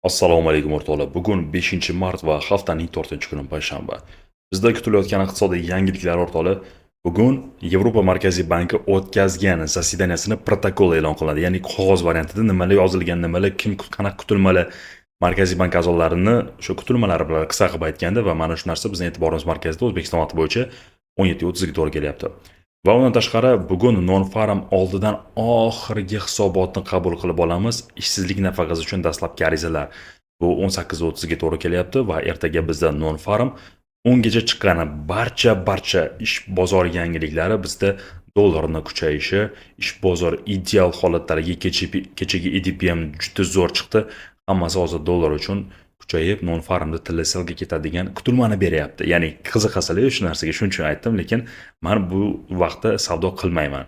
Assalomu alaykum, o'rtoqlar. Bugun 5-mart va haftaning 4-kuni, payshanba. Bizda kutilayotgan iqtisodiy yangiliklar, o'rtoqlar. Bugun Yevropa Markaziy banki o'tkazgan заседания sini protokol e'lon qilinadi. Ya'ni qog'oz variantida nimalar yozilgan, nimalar, kim qanaqa kutilmalar, Markaziy bank a'zolarini o'sha kutilmalari bilan, qisqa qilib aytganda, va mana shu narsa bizning e'tiborimiz markazida O'zbekiston vaqti bo'yicha 17:30 ga to'g'ri kelyapti. Va undan tashqari bugun non-farm oldidan oxirgi hisobotni qabul qilib olamiz. Ishsizlik nafaqasi uchun dastlabki arizalar. Bu 18:30 ga to'g'ri kelyapti va ertaga bizda non-farm, ungacha chiqqan barcha ish bozor yangiliklari, bizda dollarni kuchayishi, ish bozor ideal holatdagi, kechagi ADP ham juda zo'r chiqdi. Hammasi hozir dollar uchun kuchayib, non-farmda tilla sellga ketadigan kutilmani beryapti. Ya'ni qiziqasizlar shu narsaga, shuning uchun aytdim, lekin man bu vaqtda savdo qilmayman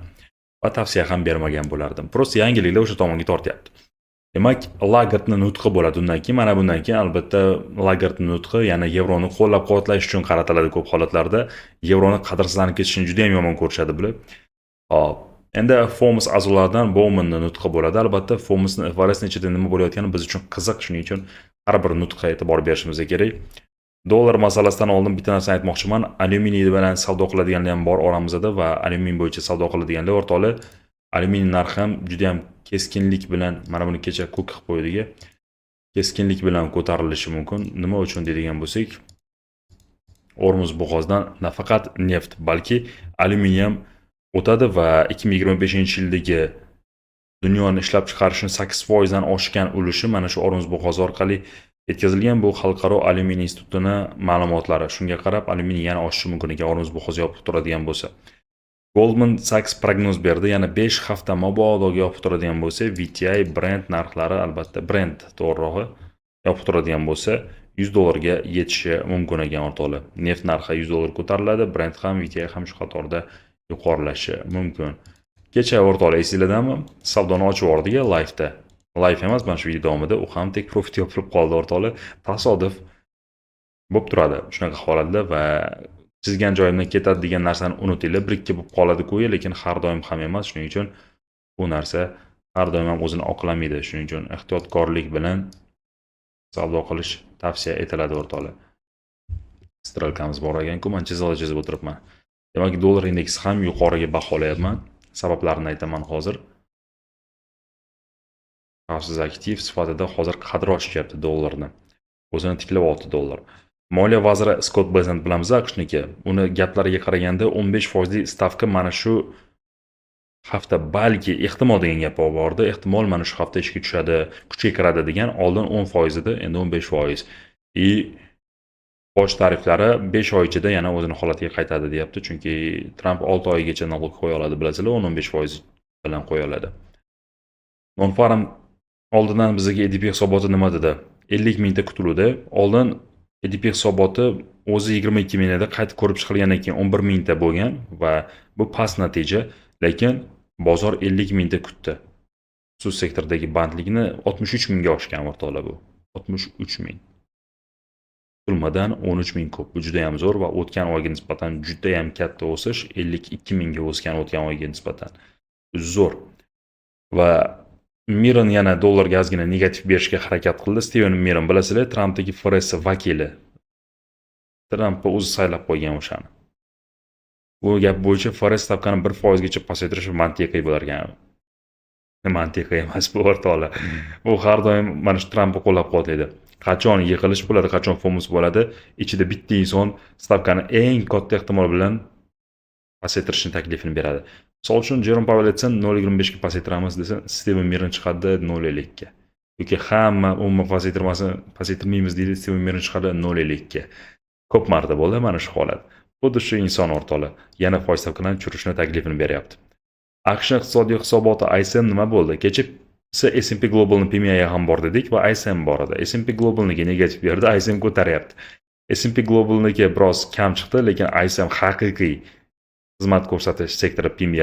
va tavsiya ham bermagan bo'lardim. Просто yangiliklar o'sha tomonga tortyapti. Demak, Lagardni nutqi bo'ladi undan keyin. Mana bundan keyin albatta Lagardni nutqi yana yevroni qo'llab-quvvatlash uchun qaratiladi ko'p holatlarda. Yevroni qadrsizlanib ketishini juda ham yomon ko'rishadi bular. Hop, endi FOMC a'zolaridan Bowmanni nutqi bo'ladi. Albatta, FOMCni, FRSni ichida nima bo'layotgani biz uchun qiziq, shuning uchun har bir nutqqa e'tibor berishimiz kerak. Dollar masalasidan oldin bitta narsani aytmoqchiman. Alyuminiy bilan savdo qiladiganlar ham bor oramizda va alyumin bo'yicha savdo qiladiganlar, o'rtoqlar, alyuminiy narxi ham juda ham keskinlik bilan, mana buni kecha ko'k qilib qo'ydik, keskinlik bilan ko'tarilishi mumkin. Nima uchun deydigan bo'lsak, Ormuz bo'g'ozidan nafaqat neft, balki alyuminiy ham o'tadi va 2025 yildagi dunyoni ishlab chiqarishini 8% dan oshgan ulushi mana shu Ormuz bo'g'ozi orqali yetkazilgan. Bu Xalqaro alyuminiy institutini ma'lumotlari. Shunga qarab, alyuminiy yana oshishi mumkin ekan, Ormuz bo'g'ozi yopiq turadigan bo'lsa. Goldman Sachs prognoz berdi. Yana 5 hafta mabodo yopiq turadigan bo'lsa, WTI, Brent narxlari, albatta Brent to'g'rirog'i, yopiq turadigan bo'lsa, 100 dollarga yetishi mumkin ekan, o'rtoqlar. Neft narxi 100 dollar ko'tariladi, Brent ham, WTI ham shu qatorda yuqorilashi mumkin. Kecha, o'rtoqlar, esinglardami? Savdoni ochib yubordik live'da. Live emas, mana shu video davomida u ham take profit yopilib qoldi, o'rtoqlar. Tasodif bo'lib turadi shunaqa holatlar va chizgan joyimdan ketadi degan narsani unutinglar. Bir ikki bo'lib qoladi-ku, lekin har doim ham emas. Shuning uchun bu narsa har doim ham o'zini oqlamaydi. Shuning uchun ehtiyotkorlik bilan savdo qilish tavsiya etiladi, o'rtoqlar. Стрелка miz bor ekan-ku, man chiziqlar chizib o'tiribman. Demak, dollar indeksi ham yuqoriga baholayapman. Sabablarini aytaman hozir. Xavfsiz aktiv sifatida hozir qadri oshyapti dollarni. O'zini tiklab oldi dollar. Moliya vaziri Skott Bessent, bilamiz, AQShniki. Uni gaplariga qaraganda, 15 foizli stavka mana shu hafta balki, ehtimol degan gap bordi. Ehtimol mana shu hafta ishga tushadi, kuchga kiradi degan. Oldin 10% edi, endi 15%. И boj tariflari 5 oy ichida yana o'zini holatiga qaytadi deyapti. Chunki Tramp 6 oygacha налог qo'ya oladi, bilasizlar, 10-15% bilan qo'ya oladi. Non-farm oldidan bizga ADP hisoboti nima dedi? 50 mingta kutiluvdi. Oldin ADP hisoboti o'zi 22 ming edi, qayta ko'rib chiqilgandan keyin 11 mingta bo'lgan va bu past natija, lekin bozor 50 mingta kutdi. Xususiy sektordagi bandlikni 63 mingga oshgan, o'rtoqlar, bu. 63 ming. Kutilmadan 13 ming ko'p. Bu juda ham zo'r va o'tgan oyga nisbatan juda ham katta o'sish, 52 mingga o'sgan o'tgan oyga nisbatan. Zo'r. Va Miron yana dollarga ozgina negativ berishga harakat qildi. Steven Miron, bilasizlar, Trampdagi FRS vakili. Tramp o'zi saylab qo'ygan o'shani. Bu gap bo'yicha FRS stavkani 1 foizgacha pasaytirish mantiqiy bo'lar ekan. Mantiqiy emas bu, o'rtoqlar. U har doim mana shu Trampni qo'llab-quvvatlaydi. Qachon yig'ilish bo'ladi, qachon FOMC bo'ladi, ichida bitta inson stavkani eng katta ehtimol bilan pasaytirishni taklifini beradi. Misol uchun, Jerom Pauell aytsa, 0,25 ga pasaytiramiz desa, Steven Miron chiqadi 0,50 ga. Yoki hamma umuman pasaytirmasin, pasaytirmaymiz deydi, Steven Miron chiqadi 0,50 ga. Ko'p marta bo'ldi mana shu holat. Xuddi shu inson, o'rtoqlar, yana foiz stavkalarni tushirishni taklifini beryapti. AQSh iqtisodiy hisoboti ISM nima bo'ldi? Kecha S&P Globalni PMI ham bor dedik va ISM bor edi. S&P Globalniki negativ berdi, ISM ko'taryapti. S&P Globalniki biroz kam chiqdi, lekin ISM haqiqiy xizmat ko'rsatish sektori PMI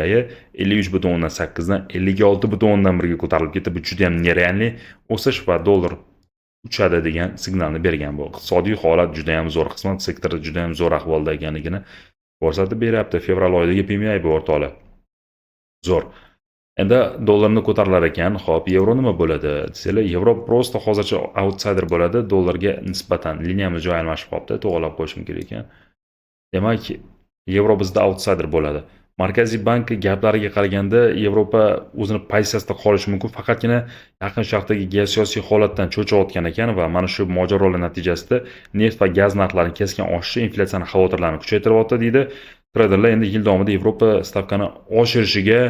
53,8 dan 56,1 ga ko'tarilib ketdi. Bu juda ham нереальный o'sish va dollar uchadi degan signalni bergan bu. Iqtisodiy holat juda ham zo'r, xizmat sektori juda ham zo'r ahvolda ekanligini ko'rsatib beryapti. Fevral oyidagi PMI bu, o'rtoqlar. Zo'r. Endi dollarni ko'tarilar ekan, xo'p, yevro nima bo'ladi desanglar, yevro просто hozircha outsider bo'ladi dollarga nisbatan. Liniyamiz joy almashib qolibdi, to'g'rilab qo'yishim kerak ekan. Demak, yevro bizda outsider bo'ladi. Markaziy bank gaplariga qaraganda, Yevropa o'zini pozitsiyasida qolishi mumkin, faqatgina Yaqin Sharqdagi geosiyosiy holatdan cho'chiyotgan ekan va mana shu mojarolar natijasida neft va gaz narxlarining keskin oshishi inflyatsiyani xavotirlarini kuchaytiryapti, deydi. Treyderlar endi yil davomida Yevropa stavkani oshirishiga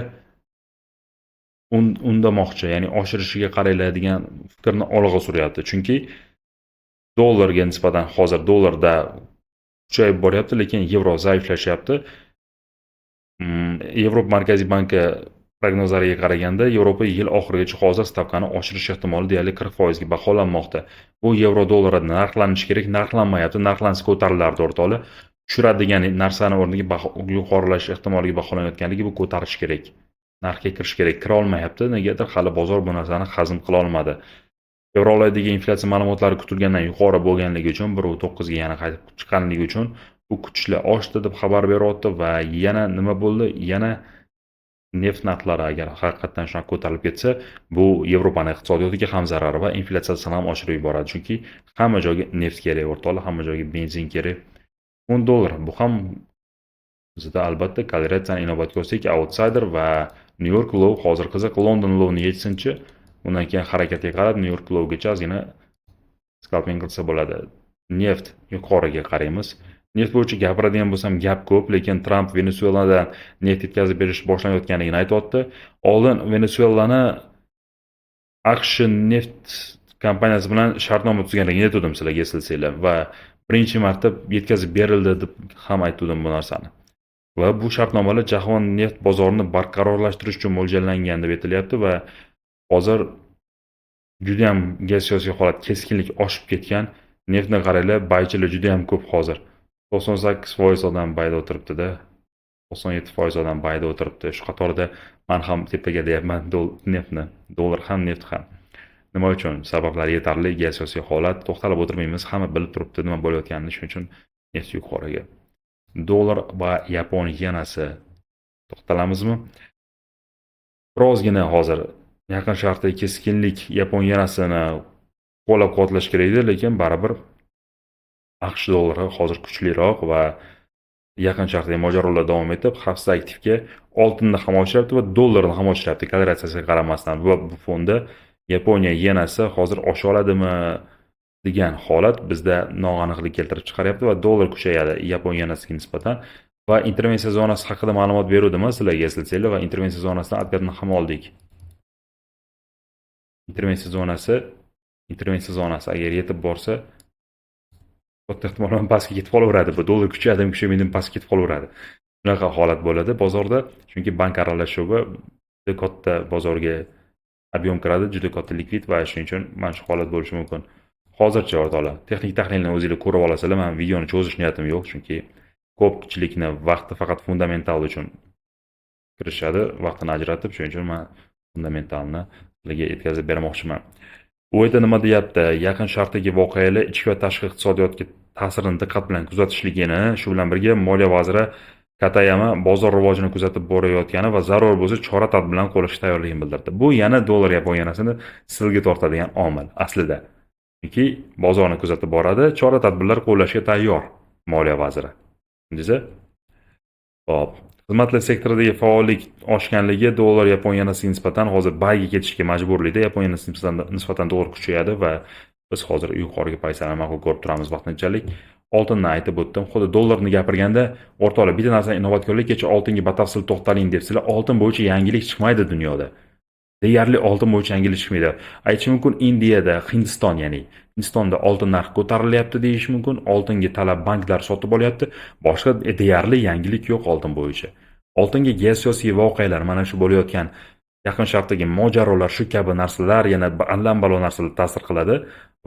undamoqchi, ya'ni oshirishiga qaranglar degan fikrni olg'a suryapti. Chunki dollarga nisbatan hozir dollarda kuchayib boryapti, lekin yevro zaiflashyapti. Yevropa Markaziy banki prognozlariga qaraganda, Yevropa yil oxirigacha hozir stavkani oshirish ehtimoli deyarli 40% ga baholanmoqda. Bu yevro dollarda narxlanishi kerak, narxlanmayapti. Narxlansa, ko'tarilardi, o'rtoqlar. Tushiradigan narsani o'rniga yuqorilash ehtimoliga baholanayotganligi, bu ko'tarish kerak. Narxga kirish kerak, kira olmayapti. Negadir hali bozor bu narsani hazm qila olmadi. Fevral oyidagi inflyatsiya ma'lumotlari kutilgandan yuqori bo'lganligi uchun, 1,9 ga yana qaytib chiqqanligi uchun bu kutishlar oshdi deb xabar beryapti. Va yana nima bo'ldi? Yana neft narxlari agar haqiqatdan shunaqa ko'tarilib ketsa, bu Yevropani iqtisodiyotiga ham zarar va inflyatsiyasini ham oshirib yuboradi. Chunki hamma joyga neft kerak, o'rtoqlar, hamma joyga benzin kerak. Funt dollar, bu ham bizda albatta korrelyatsiyani inobatga olsak, outsider va New York low hozir qiziq, London lowni yechsinchi, undan keyin harakatga qarab New York lowgacha ozgina scalping qilsa bo'ladi. Neft yuqoriga qaraymiz. Neft bo'yicha gapiradigan bo'lsam, gap ko'p, lekin Tramp Venesueladan neft yetkazib berish boshlanayotganligini aytyapti. Oldin Venesuelani AQSh neft kompaniyasi bilan shartnoma tuzganligini aytgandim sizlarga, eslasanglar, va birinchi marta yetkazib berildi deb ham aytgandim bu narsani. Va bu shartnomalar jahon neft bozorini barqarorlashtirish uchun mo'ljallangan deb aytilyapti. Va hozir judayam geosiyosiy holat keskinlik oshib ketgan. Neftni qaranglar, buychilar judayam ko'p hozir. 98% odam buyda o'tiribdida. 97% odam buyda o'tiribdi. Shu qatorida man ham tepaga deyapman neftni. Dollar ham, neft ham. Nima uchun? Sabablar yetarli, geosiyosiy holat, to'xtalib o'tirmaymiz, hamma bilib turibdi nima bo'layotganini, shuning uchun neft yuqoriga. Dollar va yapon yenasi to'xtalamizmi? Birozgina hozir Yaqin Sharqdagi keskinlik yapon yenasini qo'llab-quvvatlash kerak edi, lekin baribir AQSh dollari hozir kuchliroq va Yaqin Sharqdagi mojarolar davom etib, xavfsiz aktivga oltinni ham oshiryapti va dollarni ham oshiryapti korrelyatsiyasiga qaramasdan. Va bu fonda Yaponiya yenasi hozir osha oladimi degan holat bizda noaniqlik keltirib chiqaryapti va dollar kuchayadi yapon yenasiga nisbatan. Va intervensiya zonasi haqida ma'lumot beruvdim sizlarga, eslasanglar, va intervensiya zonasidan откат ni ham oldik. Intervensiya zonasi agar yetib borsa, katta ehtimol bilan pastga ketib qolaveradi. Bu dollar kuchayadimi, kuchaymaydimi, pastga ketib qolaveradi. Shunaqa holat bo'ladi bozorda, chunki bank aralashuvi juda katta, bozorga объем kiradi, juda katta likvid va shuning uchun mana shu holat bo'lishi mumkin. Hozircha, o'rtoqlar, texnik tahlilni o'zinglar ko'rib olasizlar. Man videoni cho'zish niyatim yo'q, chunki ko'pchilikni vaqti faqat fundamental uchun kirishadi, vaqtini ajratib, shuning uchun man fundamentalni sizlarga yetkazib bermoqchiman. U yerda nima deyapti? Yaqin Sharqdagi voqealar ichki va tashqi iqtisodiyotga ta'sirini diqqat bilan kuzatishligini, shu bilan birga moliya vaziri Katayama bozor rivojini kuzatib borayotgani va zarur bo'lsa chora tadbirlarni qo'llashga tayyorligini bildirdi. Bu yana dollar yapon yenasini sellga tortadigan omil aslida. Chunki bozorni kuzatib boradi, chora tadbirlar qo'llashga tayyor moliya vaziri. Tushundingiz? Xo'p, xizmatlar sektoridagi faollik oshganligi dollar yapon yenasiga nisbatan hozir buyga ketishga majburlikda. Yapon yenasiga nisbatan dollar kuchayadi va biz hozir yuqoriga pozitsiyani ma'qul ko'rib turamiz vaqtinchalik. Oltinni aytib o'tdim. Xuddi dollarni gapirganda, o'rtoqlar, bitta narsani inobatga olaylik, kecha oltinga batafsil to'xtaling debsizlar, oltin bo'yicha yangilik chiqmaydi dunyoda. Deyarli oltin bo'yicha yangilik chiqmaydi. Aytish mumkin, Indiyada, Hindiston, ya'ni Hindistonda oltin narxi ko'tarilyapti deyish mumkin. Oltinga talab, banklar sotib olyapti. Boshqa deyarli yangilik yo'q oltin bo'yicha. Oltinga geosiyosiy voqealar, mana shu bo'layotgan Yaqin Sharqdagi mojarolar, shu kabi narsalar, yana allan-balo narsalar ta'sir qiladi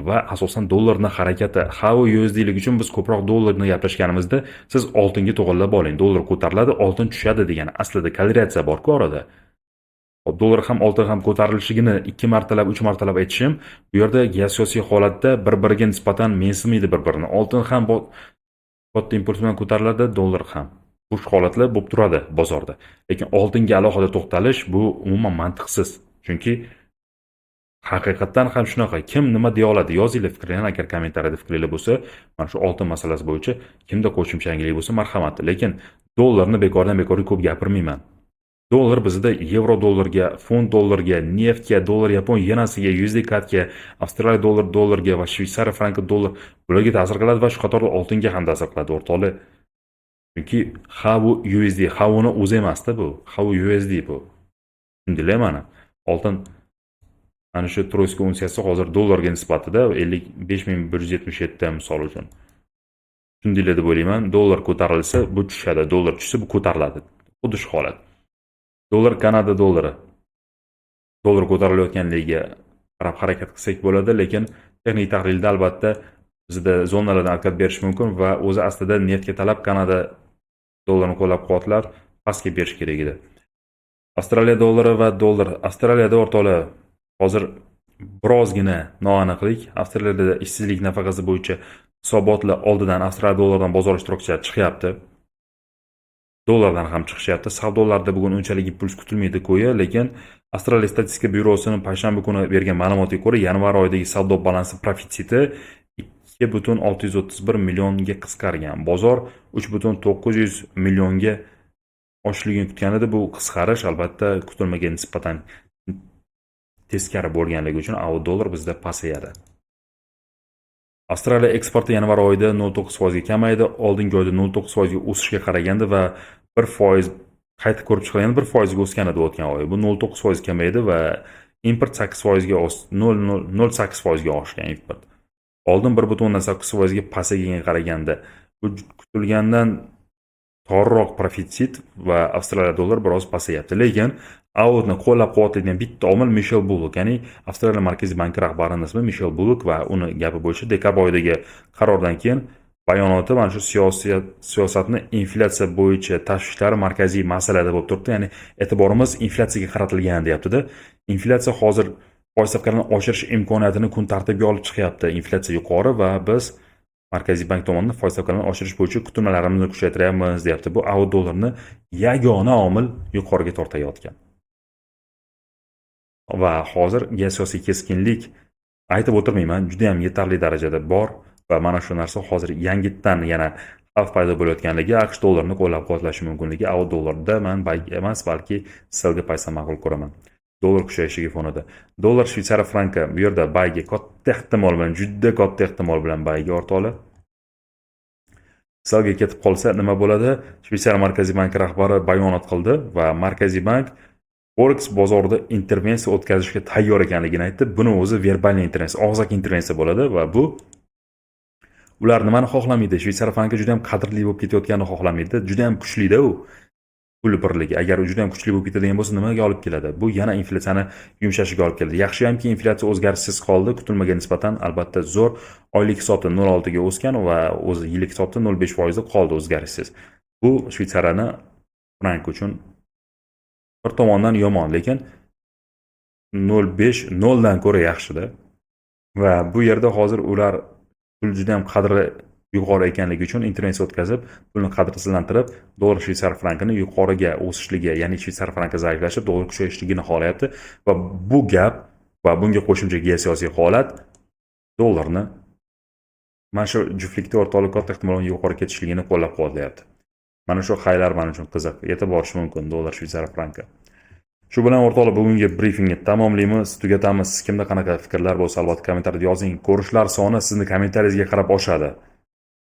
va asosan dollarni harakati. XAU USDlik uchun biz ko'proq dollarni gaplashganimizda siz oltinga to'g'irlab oling. Dollar ko'tariladi, oltin tushadi degani. Aslida korrelyatsiya bor-ku orada. Hop, dollar ham, oltin ham ko'tarilishligini ikki martalab, uch martalab aytishim, bu yerda geosiyosiy holatda bir-biriga nisbatan mensimaydi bir-birini. Oltin ham katta impuls bilan ko'tariladi, dollar ham. Bu holatlar bo'lib turadi bozorda. Lekin oltinga alohida to'xtalish bu umuman mantiqsiz. Chunki haqiqatdan ham shunaqa. Kim nima deya oladi? Yozinglar fikringlarni, agar kommentariyada fikringlar bo'lsa, mana shu oltin masalasi bo'yicha kimda qo'shimcha yangilik bo'lsa, marhamat. Lekin dollarni bekordan bekorga ko'p gapirmayman. Dollar bizda yevro dollarga, funt dollarga, neftga, dollar yapon yenasiga, USD CADga, Avstraliya dollar dollarga va Shveytsariya franki dollar, bularga ta'sir qiladi va shu qatorda oltinga ham ta'sir qiladi, o'rtoqlar. Chunki XAU USD, XAUni o'zi emasda bu, XAU USD bu. Tushundinglar mana. Oltin mana shu тройской unsiyasi hozir dollarga nisbatida 55 177, misol uchun. Tushundinglar deb o'ylayman. Dollar ko'tarilsa, bu tushadi, dollar tushsa, bu ko'tariladi. Xuddi shu holat. Dollar Kanada dollari. Dollar ko'tarilayotganligiga qarab harakat qilsak bo'ladi, lekin texnik tahlilda albatta bizda zonalardan откат berishi mumkin va o'zi aslida neftga talab Kanada dollarini qo'llab-quvvatlab pastga berish kerak edi. Avstraliya dollari va dollar. Avstraliyada, o'rtoqlar, hozir birozgina noaniqlik. Avstraliyada ishsizlik nafaqasi bo'yicha hisobotlar oldidan Avstraliya dollaridan bozor ishtirokchilari chiqyapti. Dollardan ham chiqishyapti. Savdolarda bugun unchalik impuls kutilmaydi ko'ya, lekin Avstraliya statistika byurosining payshanba kuni bergan ma'lumotiga ko'ra, yanvar oyidagi savdo balansi profitsiti 2,631 millionga qisqargan. Bozor 3,900 millionga oshishligini kutgan edi. Bu qisqarish albatta kutilmagan nisbatan teskari bo'lganligi uchun AU dollar bizda pasayadi. Avstraliya eksporti yanvar oyida 0,9 foizga kamaydi. Oldingi oyda 0,9 foizga o'sishga qaraganda va 1% qayta ko'rib chiqilganda 1 foizga o'sgan edi o'tgan oy. Bu 0,9 foiz kamaydi va import 8 foizga, 0,8 foizga oshgan import. Oldin 1,8 foizga pasayganiga qaraganda bu kutilgandan torroq profitsit va Avstraliya dollar biroz pasayapti. Lekin AUdni qo'llab-quvvatlaydigan bitta omil Mishel Bullock, ya'ni Avstraliya Markaziy banki rahbarini ismi Mishel Bullock va uni gapi bo'yicha dekabr oyidagi qarordan keyin bayonoti mana shu siyosatni inflyatsiya bo'yicha tashvishlari markaziy masalada bo'lib turibdi, ya'ni e'tiborimiz inflyatsiyaga qaratilgan deyaptida. Inflyatsiya hozir foiz stavkalarini oshirish imkoniyatini kun tartibiga olib chiqyapti. Inflyatsiya yuqori va biz Markaziy bank tomonidan foiz stavkalarini oshirish bo'yicha kutmalarimizni kuchaytiryapmiz deyapti. Bu AU dollarni yagona omil yuqoriga tortayotgan. Va hozir geosiyosiy keskinlik, aytib o'tirmayman, juda yam yetarli darajada bor va mana shu narsa hozir yangitdan yana xavf paydo bo'layotganligi AQSh dollarini qo'llab-quvvatlashi mumkinligi AU dollarda man buy emas, balki sellga paysam ma'qul ko'raman. Dollar kuchayishligi fonida. Dollar Shveytsariya franki, bu yerda buyga katta ehtimol bilan, juda katta ehtimol bilan buyga, o'rtoqlar. Sellga ketib qolsa nima bo'ladi? Shveytsariya Markaziy banki rahbari bayonot qildi va Markaziy bank Forex bozorida intervensiya o'tkazishga tayyor ekanligini aytdi. Buni o'zi вербальный intervensiya, og'zaki intervensiya bo'ladi va bu ular nimani xohlamaydi? Shveytsariya franki juda ham qadrli bo'lib ketayotganini xohlamaydi. Juda ham kuchlida u pul birligi. Agar u juda ham kuchli bo'lib ketadigan bo'lsa, nimaga olib keladi? Bu yana inflyatsiyani yumshashiga olib keladi. Yaxshiyamki, inflyatsiya o'zgarishsiz qoldi, kutilmagan nisbatan albatta zo'r. Oylik hisobda 0,6 ga o'sgan va o'zi yillik hisobda 0,5 foizda qoldi o'zgarishsiz. Bu Shveytsariyani frank uchun bir tomondan yomon, lekin 0,5 noldan ko'ra yaxshida. Va bu yerda hozir ular pul juda ham qadri yuqori ekanligi uchun intervensiya o'tkazib, pulni qadrsizlantirib, dollar shveytsar frankini yuqoriga o'sishligi, ya'ni shveytsar franki zaiflashib, dollar kuchayishligini xohlayapti va bu gap va bunga qo'shimcha geosiyosiy holat dollarni mana shu juftlikda, o'rtoqlar, katta ehtimol bilan yuqori ketishligini qo'llab-quvvatlayapti. Mana shu highlar man uchun qiziq, yetib borishi mumkin dollar shveytsariya franki. Shu bilan, o'rtoqlar, bugungi brifingni tamomlaymiz, tugatamiz. Kimda qanaqa fikrlar bo'lsa, albatta kommentariyada yozing. Ko'rishlar soni sizni kommentariyangizga qarab oshadi.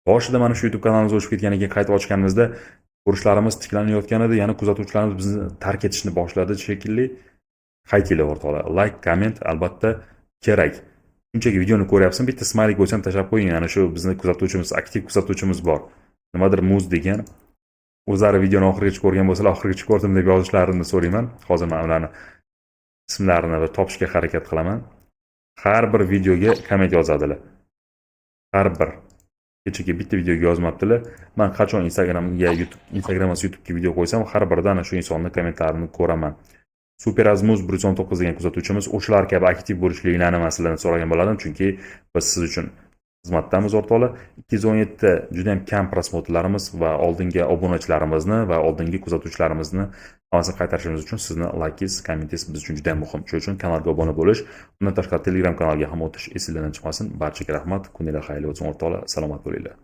Boshida mana shu YouTube kanalimiz o'chib ketganidan keyin qaytib ochganimizda ko'rishlarimiz tiklanayotgan edi, yana kuzatuvchilarimiz bizni tark etishni boshladi shekilli. Qaytinglar, o'rtoqlar. Like, komment albatta kerak. Shunchaki videoni ko'ryapsan, bitta smaylik bo'lsa ham tashlab qo'ying. Ana shu bizni kuzatuvchimiz, aktiv kuzatuvchimiz bor. Nimadir muz degan. O'zlari videoni oxirigacha ko'rgan bo'lsalar, oxirigacha ko'rdim deb yozishlarini so'rayman. Hozir man ularni ismlarini bir topishga harakat qilaman. Har bir videoga komment yozadilar. Har bir. Kechagi bitta videoga yozmabdilar. Man qachon Instagramga, YouTube, Instagram emas, YouTubega video qo'ysam, har birida ana shu insonni kommentlarini ko'raman. Super Azmuz 119 degan kuzatuvchimiz, o'shalar kabi aktiv bo'lishliklarini man sizlardan so'ragan bo'lardim, chunki biz siz uchun Xizmatdamiz, o'rtoqlar. 217 juda ham kam просмотр larimiz va oldingi obunachilarimizni va oldingi kuzatuvchilarimizni hammasini qaytarishimiz uchun sizni laykingiz, kommentingiz biz uchun juda ham muhim. Shuning uchun kanalga obuna bo'lish, undan tashqari Telegram kanalga ham o'tish esinglardan chiqmasin. Barchaga rahmat. Kuninglar xayrli bo'lsin, o'rtoqlar. Salomat bo'linglar.